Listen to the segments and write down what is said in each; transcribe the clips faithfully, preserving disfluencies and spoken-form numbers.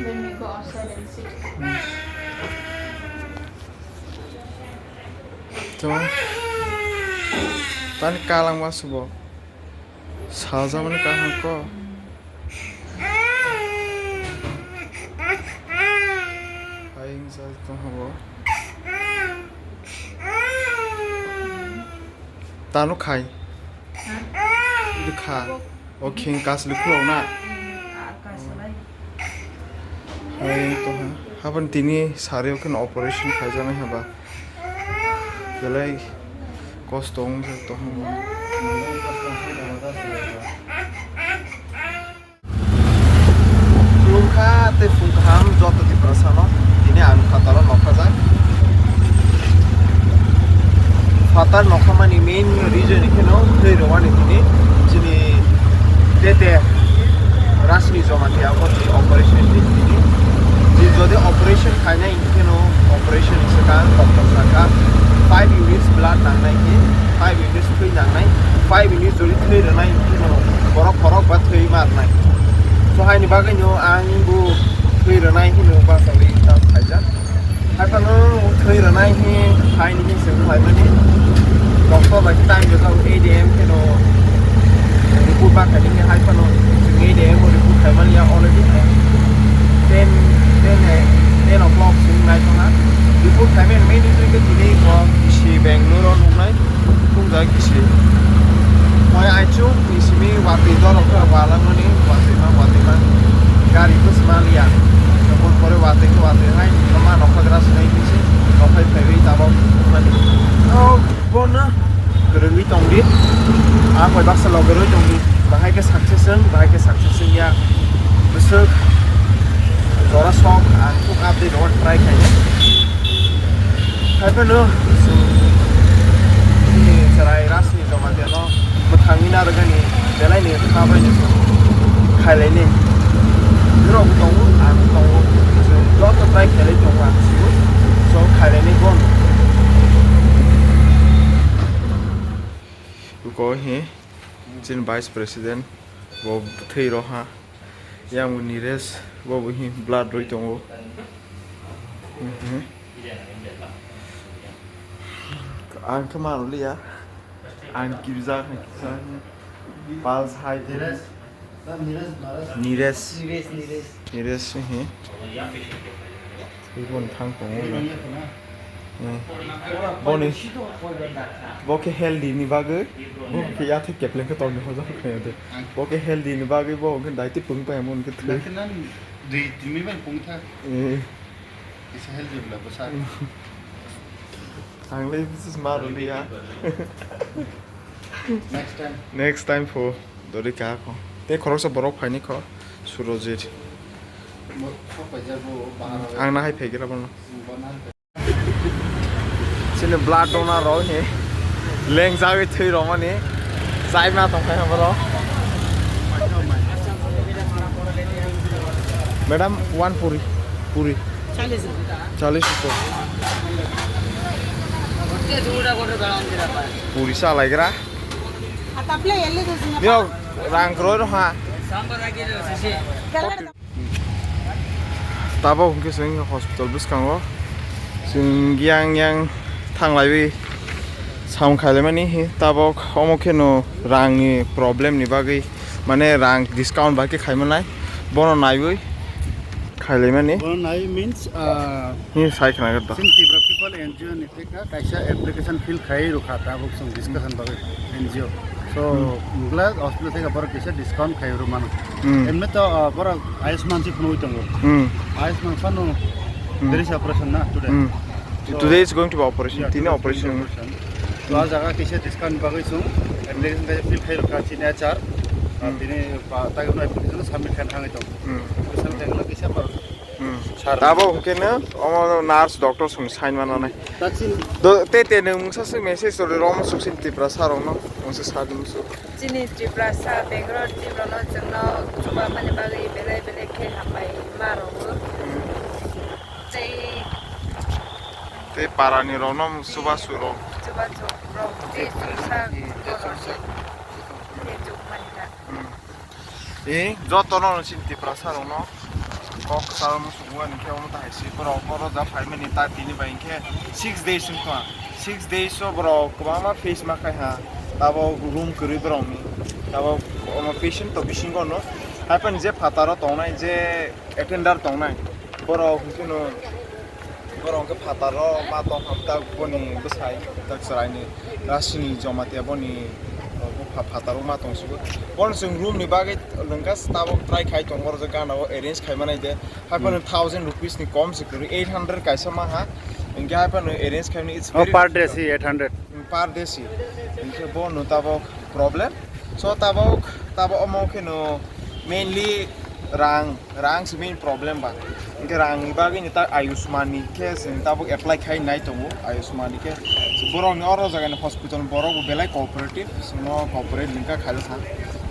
Then we go outside and sit. To, tani kalang ma subo. Sajamani kaham ko. Aying sa to habo. Tano khai. Idi kha. O khing kasli khulok na. Hai to ha. Haban tini sari o khen operation khaijaknai haba. Belai kosto wngjak to hwnwi. Khulumkha tei phung kaham joto Tiprasano. Tini ang phataro nokha jak. Phatar nokhamani main reason hikheno thwi rwmani tini chini tete Rashni Jamatia abo ni operation ni tini. Jodi operation khainai hikheno operation swkang doctor saka five units blood nangnai hi, five units thwi nangnai, five units jodi thwi rwnai hikheno borok khorok ba thwi marnai. So haini bagwino ang bo thwi rwnai hino bachawi ta khaijak. Hai phano thwi rwnai hi, hai ni hi se wng laimani. Doctor bai khe time rwjak eight A M kheno report ba khaini hi, hai phano eight A M o report khaimani ya already. Ten, ten, ten o'clock se wng nai thangha. Report khaimani main reason khe tini bo si Bangalore o nungnai. Khungjak kisi. Moi aichu ni simi watwi dolok khe walangmani watwi ma watwi ma. Gari khe sima liya. Tobon pore watwi khe watwi hai ma nokhagra sinai kisi. Nokhai phaiwi tabok mani. Oh, bona. Kwrwngwi tongdi. Ang bai baksa logorwi tongdi. Bahai khe success wng, bahai khe success wng ya. Bwswk jora sok ang thuk update rwna try khainai. Hai phano chwng chini chwrai Rashni Jamatia no mwthangwi narwkani belai ni kha bai ni chwng khailaini. Norok bo tongo, ang bo tongo. Chwng joto try khailai tongo ang sigo. So khailaini bon. Ko hi chini vice president bo thwi rw ha. Yang bo Niresh bo bo hi blood rwi tongo. Mhm. Ang khe manliya. Ang kibjak hai kisa. Pulse hai. Niresh. Niresh. Niresh, Niresh. Niresh hi. Ibon thang tongo na. Hmm. Boni bo khe healthy ni bagwi bo khe yathai kepleng khe tongni hojak khe de. Bo khe healthy ni bagwi bo khe daiti pung pa mon khe thwi. Dui timi bai pung tha. Eh. Kisa healthy bla bwsa. Ang le bisis ma rw liya. Next time. Next time pho dori ka kho. Te khoroksa borok phaini kho Surojit. Bo sok paijak bo bahar. Ang na hai phaigira bono. Bo na hai phai. Chini blood donor rok he. Leng jawi thwi romani. Chai ma tong khai boro. Madam, one puri. Puri. चालीस रुपये। चालीस रुपये। Puri sa laigra. Yo, rang kroi rw ha. Tabok hwnkhe chwng hospital bwskango chwng yang yang thanglaiwi samung khailaimani hi tabok omo kheno rangni problem ni bagwi mane rang discount bai khe khaimanai bono naiwi khailaimani. Bono nai means, ah, Ni sai khna gata. Chini Tripura People N G O ni theka kaisa application fill khai rwkha tabuk chwng discussion bagwi N G O. So, hmm, mungla hospital theka borok kisa discount khai rw mano. Hmm. Emni to, ah, borok Ayushman si phunui tongo. Hmm. Ayushman phano, hmm, there is operation na today. Hmm. So, today is going to be operation. Yeah, tini today is going to be operation. Operation. So, a jaga kisa discount bagwi chwng application kaisa fill khai rwkha chini H R. Ah, hmm, tini ba, tagwi no application submit khai thangwi tongo. Hmm. Application khai kisa borok Hmm. Sir. Tabok hwnkhe no omo nurse doctor song sign mananai. Tei tei nwng mungsa se message rw rom suksin Tripura sir rok no mungsa sa di musu. Chini Tripura sa Bangalore team rok no chwng no chuba mani bagwi belai belai khe hambai ma rw. Hmm. Tei tei para ni rok no chuba su rok. Chuba su rok tei chusa. Hmm. Tei chuk mani kha. Hmm. Eh, joto no chini Tiprasa rok no kok kwcharo muchungo ani khe omo tahai se borok oro ja phaimani ta tini bai hinkhe six days wngkha. Six days o borok kwbangma face ma khai ha. Tabok room kwrwi borok ni. Tabok omo patient to bisingo no. Haiphano je phataro tongnai je attender tongnai. Borok hinkhe no Borok hwnkhe phataro ma tongkha tak boni bwsai tak chwraini rasini Jamatia boni, uh, bupha phataro ma tongsigo. Bono chwng room ni bagwi lwngkha tabok try khai tongo, oro je gana o arrange khai manai de. Haiphano Hmm. thousand rupees ni kom se kwrwi, eight hundred kaisa ma ha. Hinkhe haiphano arrange khai mani it's Oh, very per day difficult. Si eight hundred. Per day si. Hinkhe bono tabok problem. So tabok, tabok omo kheno mainly rang, rang si main problem ba. Hinkhe rang ni bagwi ni ta Ayushman ni khe chwng tabok apply khai nai tongo Ayushman ni khe. Borok ni oro jaga ni hospital borok bo belai cooperative, chwngno cooperate ni kha khaijak kha.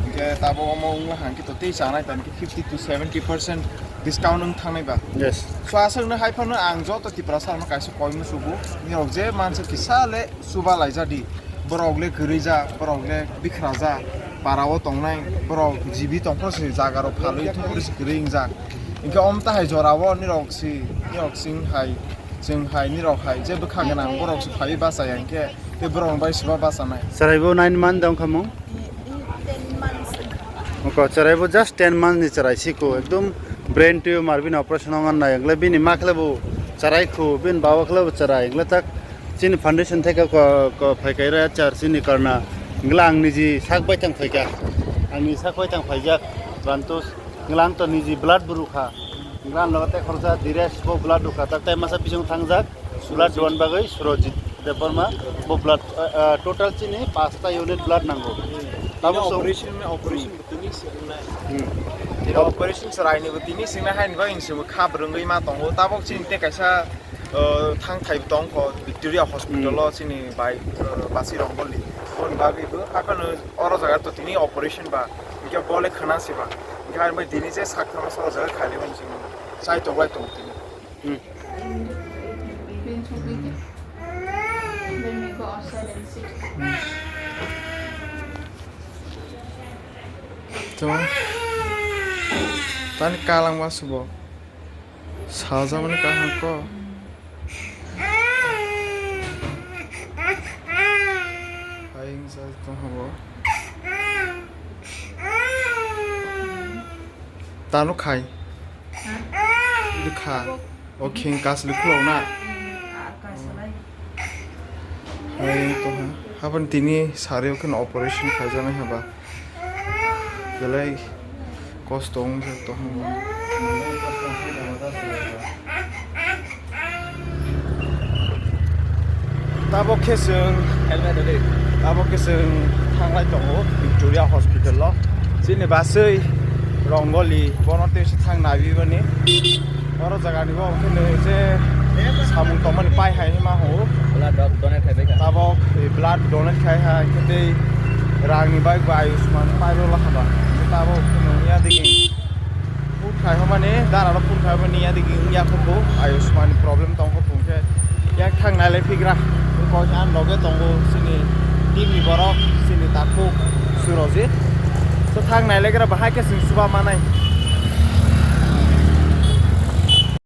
Hinkhe tabok omo wngma hang khe to tei chanai tani khe fifty to seventy percent discount wng thangnai ba. Yes. So aswk no hai phano ang joto Tiprasa rok no kaisa koi musugo. Nirok je mansa kisa le chuba laijadi, borok le kwrwi ja, borok le bikhra ja, para o tongnai, borok jibi tongphro se jaga rok phalwi thwngphro se kwrwi wngjak. Hinkhe omo tahai jora o nirok si, nirok sing hai, chwng hai, nirok hai, je bwkha gwnang borok se phaiwi bachaya hinkhe, tei borok rok bai se ba bachanai. Chwrai bo nine month wngkha mung? Ten months. Oko chwrai bo just ten month ni chwrai siko, ekdom brain tumor bini operation wngnai, engle bini ma khle bo chwrai kho, bini baba khle bo chwrai, engle tak Chini foundation thai ka ko, ko phai kai ra char chini karna. Ngla ang niji sak bai thang phai ka. Ang ni sak bai thang phai jak. Rantus ngla ang to niji blood bru kha. Ngla ang logo te khorja Dires bo blood rukha. Tak tai masa bising thang jak. Blood don bagwi Surojit Debbarma bo blood, eh, eh, total chini pasta unit blood nango. Tamo so operation, operation tini singnai. Hmm. Tini operation chwraini bo tini singnai hai ni bai simo khab rwngwi ma tongo. Tabok chini te kaisa uh, thang thai tong kho Victoria Hospital o chini bai, uh, basi rong boli. Boni bagwi bo haphano oro jaga to tini operation ba. Hinkhe bole khana se ba. Hinkhe hai bai tini je sak thang sa jaga khali bai chini. Chai tok bai tong tini. Hmm. Then we go outside and sit. Tani kalang ba subo. Sajak mani kaham ko. Hai wngsa tong habo. Tano khai. Bwkha. O kheng kasli khulok na. Hai tong ha. Habon tini sari o kheno operation khaijaknai haba. Belai kosto wng jak tong. Tabok khe chwng, tabok khe chwng thanglai tongo Victoria Hospital o. Chini baswi Rongoli bono tei se thang naiwi bani. Oro jaga ni bo kheno je samung tongmani pai hai ma ho. Blood do-, donate khai bai kha. Tabok, eh, blood donate khai ha, hwnkhe tei rang ni bai bo Ayushman pai rw la haba. Hwnkhe tabok kheno ya digi phun khai ho mani, dara rok phun khai mani ya digi wngya kho bo Ayushman problem tong kho bo hwnkhe. Yak thang nai le phigra, kok an loge tongo chini team ni borok, chini takhuk Surojit. So thang nai le gra bahai khe chwng chuba manai.